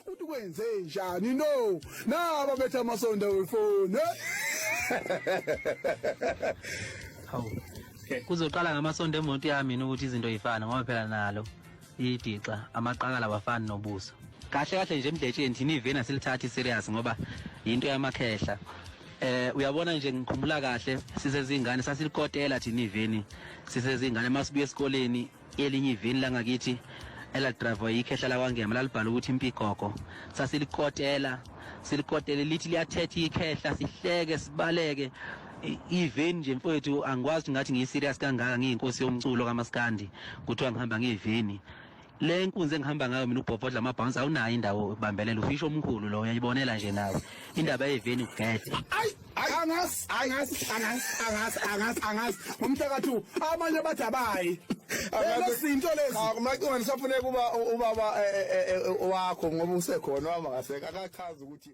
Uthi kwenze njani no? Naba betha amasondo wefoni. Hawu. Kuzoqala ngamasondo emoto yami yini ukuthi izinto yifana ngoba phela nalo idixa amaqakala awafani nobuso. Kahle kahle nje emdletsheni thina iveni asilithathi serious ngoba yinto yamakhehla. Eh uyabona nje ngikhumbula kahle sisezingane sasilikotela thina iveni sisezingane masibuya esikoleni elinye iveni langakithi eladriver ikhehla lakwangema lalibhala ukuthi impigogo sasilikotela silikotele lithi liyathetha ikhehla sihleke sibaleke iveni nje mfowethu angikwazi ngathi ngiyi-serious kangaka ngiyinkosi yomculo kamaskandi kuthiwa ngihamba ngeveni le nkunzi engihamba ngayo mina ubhobhodla amabhounce awunayo indawo yokubambelela ufisha omkhulu lo uyayibonela nje nawe indaba yeveni ugede Ayi angazi angazi angazi angazi angazi angazi ngomhla ka-2 abanye bathi abayi. Lezi zinto lezi. Cha macingwane safuneka uba ubaba eh, eh, eh, wakho ngoba usekhona wama kahle akachazi ukuthi.